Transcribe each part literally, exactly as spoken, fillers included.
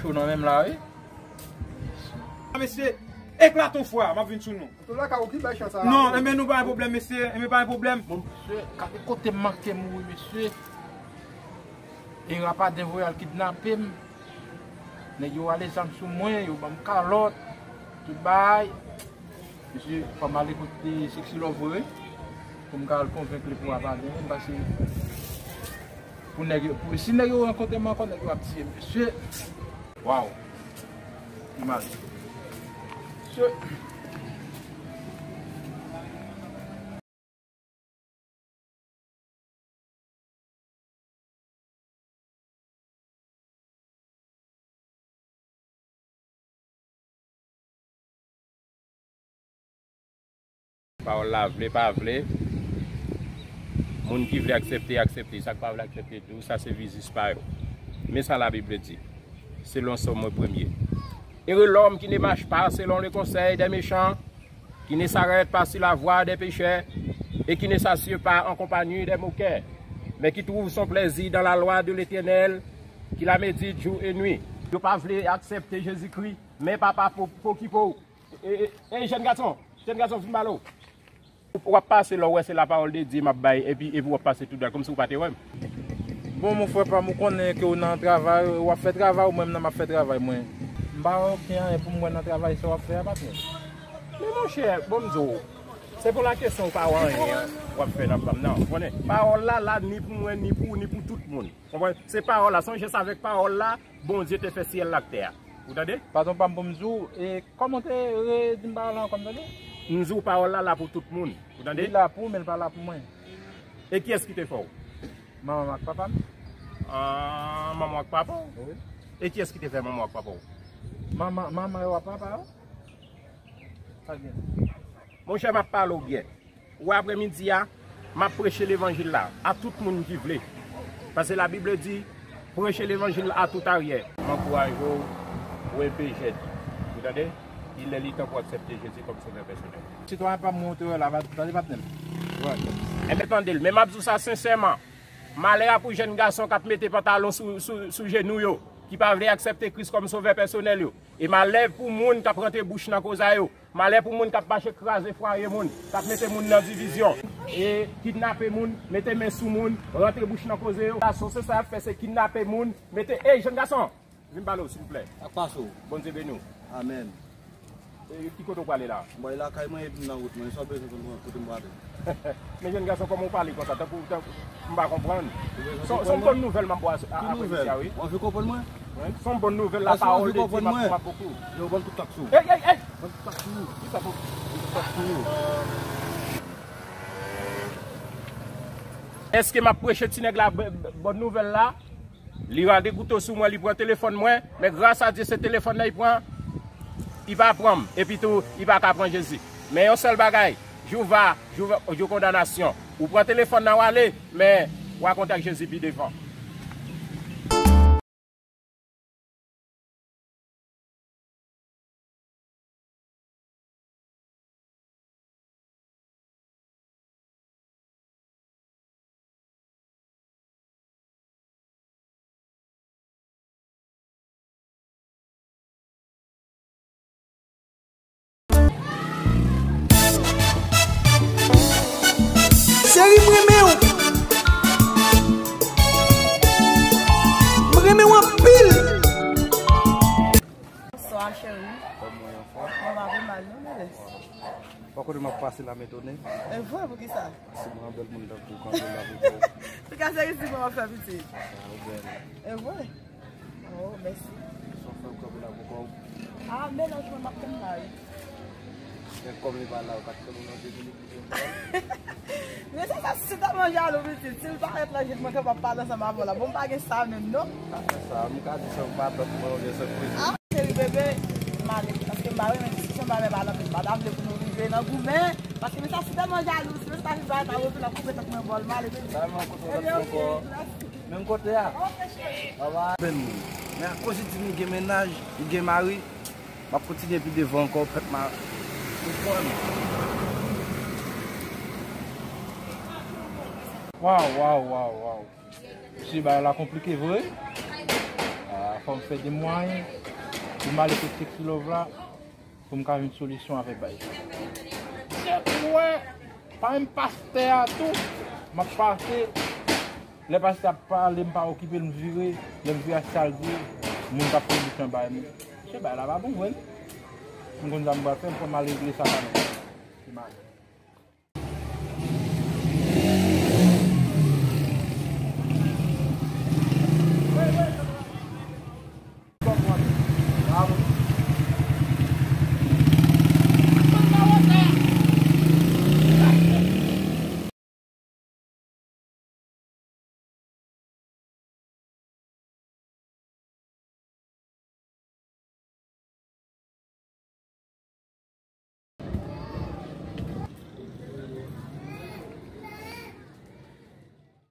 Ou nan menm la, wi. Mesye, eklate yon fwa, m ap vin sou nou. Antouka, ou ki bay chan sa la? Non, enben nou pa gen pwoblèm, mesye, enben pa gen pwoblèm. Bon, mesye, gade kote m manke mouri, mesye. E rapaden voye al kidnape m. Nèg yo rale zam sou mwen, yo ban m kalòt, tout bagay. Mesye, fò m ale kote Sexy Love vre, pou m ka al konvenk li pou rapaden, pase pou nèg yo, pou, si nèg yo rankontre m ankò, nèg yo ap tiye m, mesye. Waw. Imaj. Mesye. Pawòl la, vle pa vle, moun ki vle aksepte, aksepte. Sa k pa vle aksepte tou, sa se biznis pa yo. Men sa Labib di, selon Sòm premye. Heureux l'homme qui ne marche pas selon le conseil des méchants, qui ne s'arrête pas sur la voie des pécheurs, et qui ne s'assied pas en compagnie des moqueurs, mais qui trouve son plaisir dans la loi de l'Éternel, qui la médite jour et nuit. Yo pa vle aksepte Jezikri, men papa po-, pokipo. E, e, e, jèn gason, jèn gason, vin ba l. W ap pase lè w wè se lapawòl de Dye m ap bay, epi, epi w ap pase tou dwat, kòmsi w pa te wè m. Bon, mon frè pa m, ou konnen ke w nan travay, w ap fè travay ou, mwen menm nan m ap fè travay mwen. M pa wè okenn anyen pou m wè nan travay sa w ap fè a, patnè. Men monchè, bon m di w, se pou la kesyon ou pa wè anyen w ap fè nan pa m nan. Ou konnen, pawòl la la ni pou mwen, ni pou ou, ni pou tout moun. Konprann? Se pawòl la, sonje sa, avèk pawòl la, Bondye te fè syèl la ak tè a. Ou tande? Patwon pa m, pou m di w, e kòman w te redi m bagay la ankò, m tande? M di w pawòl la la pou tout moun. Ou tande? Li la pou w, men l pa la pou mwen. E kiyès ki te fè w? Manman m ak papa m. Ah, manman w ak papa w? Wi. E kiyès ki te fè manman w ak papa w? Manman, manman yo ak papa yo. Sa byen. Monchè, m ap pale w byen. Ou wè aprèmidi a, m ap preche levanjil la a tout moun ki vle. Paske Labib di, preche levanjil la a tout aryè. M ankouraje w, W P J. Ou tande? Il est le temps pou aksepte Jezi kòm sovè pèsonèl. Sitwayen pa m, mwen te wè la, pa, tande patnè m. Enben tande l, men m ap di w sa sensèman. Malè a pou jèn gason k ap mete pantalon sou, sou, sou jenou yo, ki pa vle aksepte Kris kòm sovè pèsonèl yo. E malè pou moun k ap rantre bouch nan koze a yo. Malè pou moun k ap mache kraze fwaye moun, k ap mete moun nan divizyon, e kidnape moun, mete men sou moun, rantre bouch nan koze yo. Gason, se sa y ap fè, se kidnape moun, mete, ey, jèn gason, vin pale w, silvouplè. Ak pase w. Bondye beni w. Amèn. E ki kote w prale la? M prale lakay mwen epi m nan wout mwen, sa w bezwen konn kote m prale. Men jèn gason, kòman w pale konsa, tankou, tankou m pa konprann. Se yon, se yon bòn nouvèl m ap ba w a, a, aprèmidi a, wi. Ou anvi konprann mwen? Wi, se yon bòn nouvèl, lapawòl de Dye m ap, m ap poko. Yo, ban tout tak sou. Ey, ey, ey! Ban tout tak sou. Kisa pou, tout tak sou. Èske m ap preche ti nèg la b-, b-, bòn nouvèl la? Li rale kouto sou mwen, li pran telefòn mwen, men gras a Dye se telefòn nan li pran, li pa pran m, epi tou, li pa ka pran Jezi. Men yon sèl bagay, jou va, jou va, jou kondanasyon. Ou pran telefòn nan w ale, men w a kontak Jezi pi devan. Cheri, m renmen w. M renmen w anpil. Bonswa, cheri. Kòman w ye, anfòm? Mwen pa pi mal, non, bebe. Bò kote m ap pase la, m etone. E vre, poukisa? Si m wè yon bèl moun tankou w kanpe la pou kò w. Tout ka seri si mwen ap fè pitit. Ah, ou bèl. E vre? Oh, mèsi. Sa w fè w kanpe la pou kò w? Ah, mennaj mwen m ap tann la, wi. Men kòm li pa la, ou ka t fè nou nan de minit. Men se sa, si tèlman jalou, pitit. Si l parèt la, jis mwen kapab pale ansanm avè w la. Bon, m pa gen sa menm, non. Pa fè sa, m ka di se yon matant mwen, oubyen se yon kouzen. Ah, cheri bebe, m ale, paske m pa renmen diskisyon, m pa renmen pale anpil. M pa ta vle pou nou rive nan goumen, paske men sa, si tèlman jalou, si men sa, si sa, ta retounen ap koupe tank mwen bòl, m ale, bebe. Sa, mwen kote w ap ankò. Menm kote a. Ok, cheri. Bye bye. Bèl moun. Men akoz li di m li gen mennaj, li gen mari, m ap kontinye pi devan ankò, pèp ma-, konprann. Waw, waw, waw, waw. Mesye, bagay la konplike vre. Ah, Fò m fè de mwayen pou m ale kot Sexy Love la, pou m ka jwenn solisyon avèk bagay sa. Depi w wè, pa menm pastè a tou, m ap pase, lè pastè ap pale, m pa okipe l, m vire, lè m vire a sa l di, moun k ap fè bouch nan bay mwen. Se bagay la pa bon vre, non. M konn sa m pral fè, fò m al regle sa kanmenm. Se mal.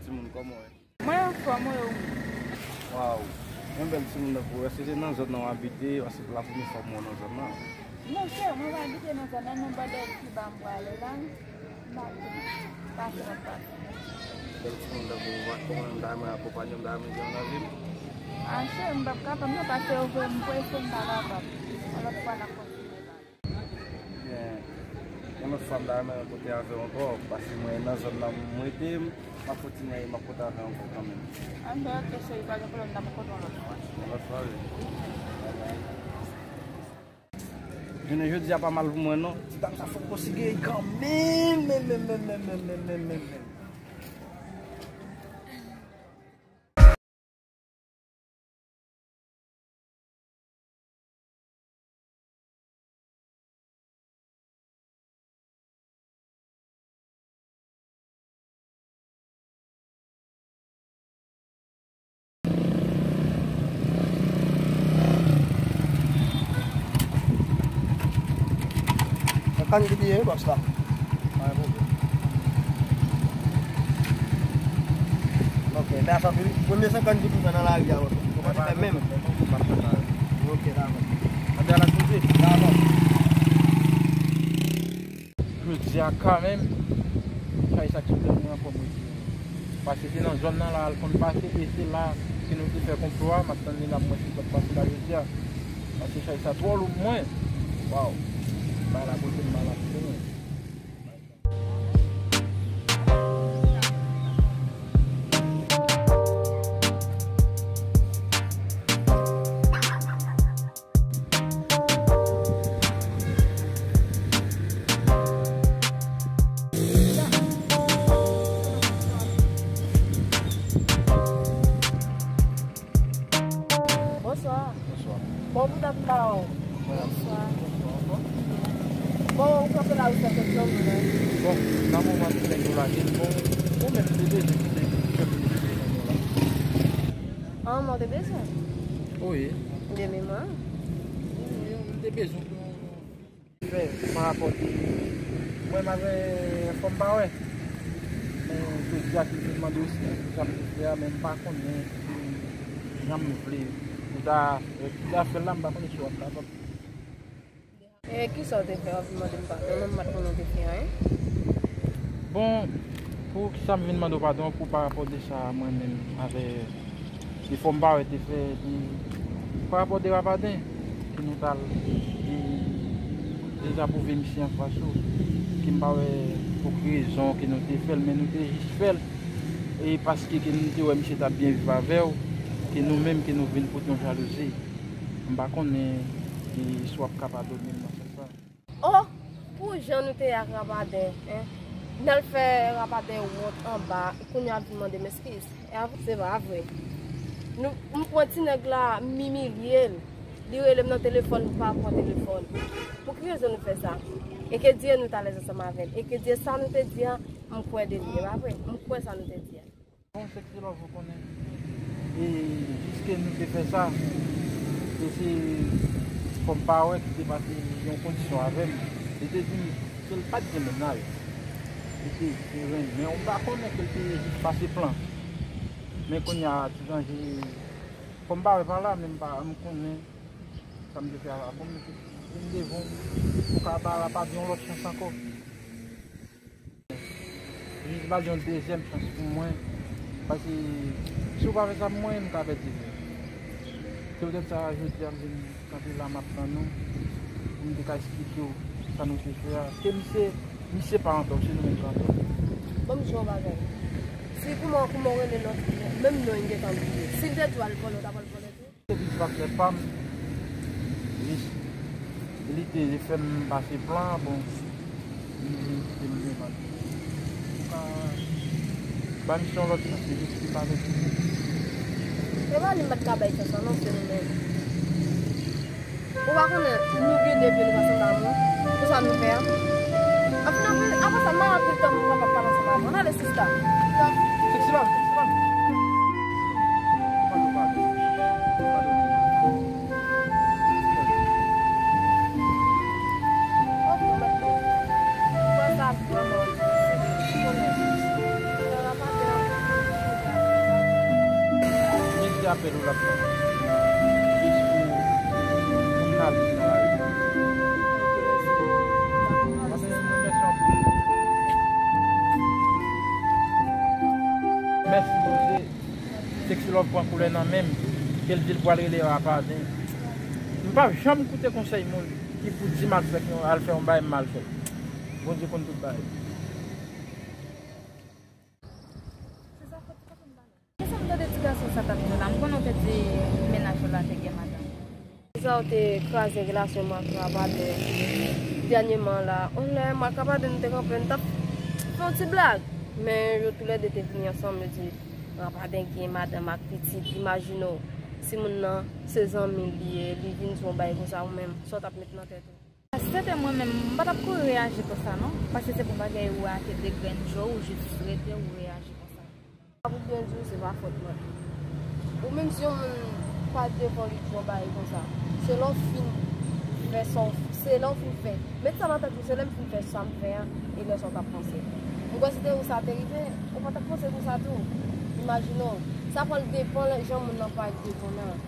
Timoun, kòman w ye? Mwen anfòm, wi, ou menm? Waw, yon bèl timoun nan pou wè. Èske se nan zòn nan w abite? Paske se la premye fwa m wè w nan zòn nan. Non, chè, mwen pa abite nan zòn nan, nan bòdè Kiba m prale la. M pa konn. Pase, m ap pase. Bèl timoun nan pou wè. Kòman m ta renmen akonpanye, m ta renmen gen yon nan vi m? A, chè, m p ap kapab non, paske yo voye m prese, m pa kapab. Yon lòt fwa, n ap kontinye pale. Ebyen, yon lòt fwa, m ta renmen rankontre avè w ankò, paske mwen nan zòn nan m rete, m ap kontinye, m ap kontre avè w ankò kanmenm. Anben, oke, cheri, pa gen pwoblèm, n ap rankontre yon lòt fwa. Yon lòt fwa, wi. Jounen jodi a pa mal pou mwen, non. Ti dam sa fòk konsidere kanmenm, menm, menm, menm. Senkant goud li ye, wi, bòs la. Pa gen pwoblèm. Ok, men sa, premye senkant goud ou fè nan lari a, ou pa t fè menm. Ok, dakò. Ann ale koze. Dakò. Jodi a kanmenm, chay sa ki plen mwen ankò, mwen di. Paske se nan zòn nan la l konn pase, e se la ke nou te fè konplo a, m ap tann li la, mwen si l p ap pase la jodi a. Paske chay sa twò lou pou mwen. Waw. Bay la kote m, bay la kote mwen. Bonswa. Bonswa. Bon, pou dat m pa la ou. Bonswa. Bon, ou kanpe la ou fè kèk zanmi la. Bon, nan moman ti nèg yo lage l, bon, ou menm te bezwen kite kèk zanmi la. An, mwen te bezwen. Wi. De memwa. Wi, wi, m te bezwen pou fè pa rapò de mwen m avè fò m pa wè. Men jodi a ki vin mande w si sa m te fè a, men m pa konnen si jan m vle ou ta, ou ta fè l la, m pa konnen si w ap kapab. E kisa w te fè w ap vin mande m padon, menm m pa t konnen w te fè anyen? Bon, pou kisa m vin mande w padon pou pa rapò de sa mwen menm avè E fò m pa wè te fè, te, pa rapò de Rapaden, ke nou t al, e, dezapwouve misye anfas ou, ke m pa wè pou ki rezon ke nou te fè l, men nou te jis fè l, e paske ke nou te wè misye t ap byen viv avè w, ke nou menm, ke nou vin pote yon jalouzi. M pa konnen, e, si w ap ka padone m nan sans sa. Oh, pou jan nou te ye ak Rapaden, en. N al fè Rapaden wont anba, kounye a ap vin mande m eskiz. E ap, se pa vre. Nou, m pran ti nèg la, m imilye l. Li rele m nan telefòn, m pa pran telefòn. Pou ki rezon nou fè sa? E ke di nou t alèz ansanm avè l. E ke di sa nou te di a, m kwè de li, e pa vre? M kwè sa nou te di a. Bon, Sexy Love, ou konnen. E jiske nou te fè sa, e se fò m pa wè ki te pase yon kondisyon avè m. Li te di m, ke l pa t gen mennaj. Li te, te renmen, ou pa konnen ke l te jis pase plan. Men kounye a, ti jan je, fò m pa wè pa la, men m pa, m konnen sa m te fè a pa bon, men se vin devan w, ou ka ba Rapaden yon lòt chans ankò. Jis ba l yon dezyèm chans pou mwen. Paske si w pa fè sa pou mwen, m ka pèdi vi m. Poutèt sa, jodi a, m vin kanpe la, m ap tann nou, pou m te ka esplike w sa nou te fè a. Ke misye, misye pa antò, se nou menm k antò. Ban m di w yon bagay. Si kouman, kouman w rele lòt, menm non, m gentan bliye. Si l te di w al vòlè, w t ap al vòlè tou? Se vizitè pa m, jis, li te fè m pase plan an, bon, li vin kite m devan. Ou ka ba misye yon lòt chans, se jis li pa vle. E pa li m pa t ka bay chans lan non, se nou menm. Ou pa konnen, nou gen de pye nou pa sanble moun. Pou sa nou fè a. Anfen, anfen, apre sa, m pa anpil tan pou m kapab pale ansanm avè w. N ale, sista. Sexy love, sexy love. Padon, padon. Padon. Mwen di apèl ou l ap fè. Jis pou, pou m ka viv nan lari. Mèsi anpil. Mèsi, Bondye. Sexy Love pran koulè nan men m, ke l di l pral rele Rapaden. M p ap janm koute konsèy moun ki pou di m al fè, al fè yon bagay m mal fè. Bondye konn tout bagay. Kisa m tande ti gason sa t ap di w la? M konnen w te di mennaj ou la te gen madanm. Sa w te kraze relasyon mwen ak Rapaden dènyèman la. On lè mwen ak Rapaden nou te kanpe, nou t ap fè yon ti blag. Men yo toulède te vini ansanm, yo di Rapaden gen madanm ak pitit. Imajine w, si moun nan se zanmi l li ye, li vin di w yon bagay konsa, ou menm, sa w t ap met nan tèt ou? Si se te mwen menm, m pa t ap kouri reyaji konsa non, paske se pou bagay ou a te degrenn je w, ou jis rete ou reyaji konsa. Pou byen di w, se pa fòt mwen. Ou menm si yon moun pa devan li di yon bagay konsa, se lè w fin fè sa w, se lè w fin fè. Met sa nan tèt ou, se lè m fin fè sa m fè a, e lè sa w t ap panse. Ou kwè si te ou sa te rive, ou pa t ap panse konsa tou. Imajine w, sa pral depann lè jan moun nan parèt devan w lan.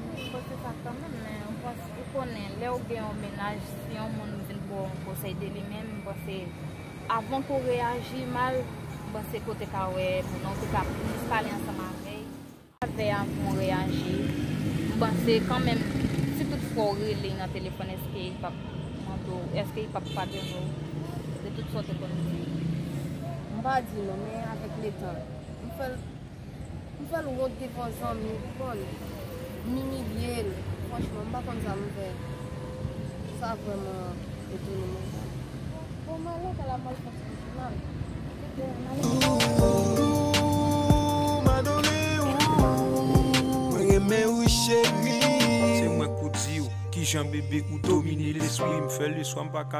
Wi, m panse sa kanmenm, men ou panse, ou konnen, lè w gen yon mennaj, si yon moun vin ba w yon konsèy de li menm, m panse, avan ke w reyaji mal, m panse ke w te ka wè moun nan, ou te ka plis pale ansanm avè l. Avè avan w reyaji, m panse kanmenm, si toutfwa w rele nan telefòn, èske li p ap mande w, èske li p ap padone w de tout sa w te konn di? M pa di non, men avèk letan, m fè l M fè l wont devan zanmi, ou konprann? M imilye l. Franchman, m pa konn sa m fè. Sa vrèman etone mwen. Bon, m ale, kay la m al fè ti pitit mal. Ooh, m adore ou. Mwen renmen ou, cheri. Se mwen k pou di w kijan bebe ou domine lespri m, fè leswa m pa ka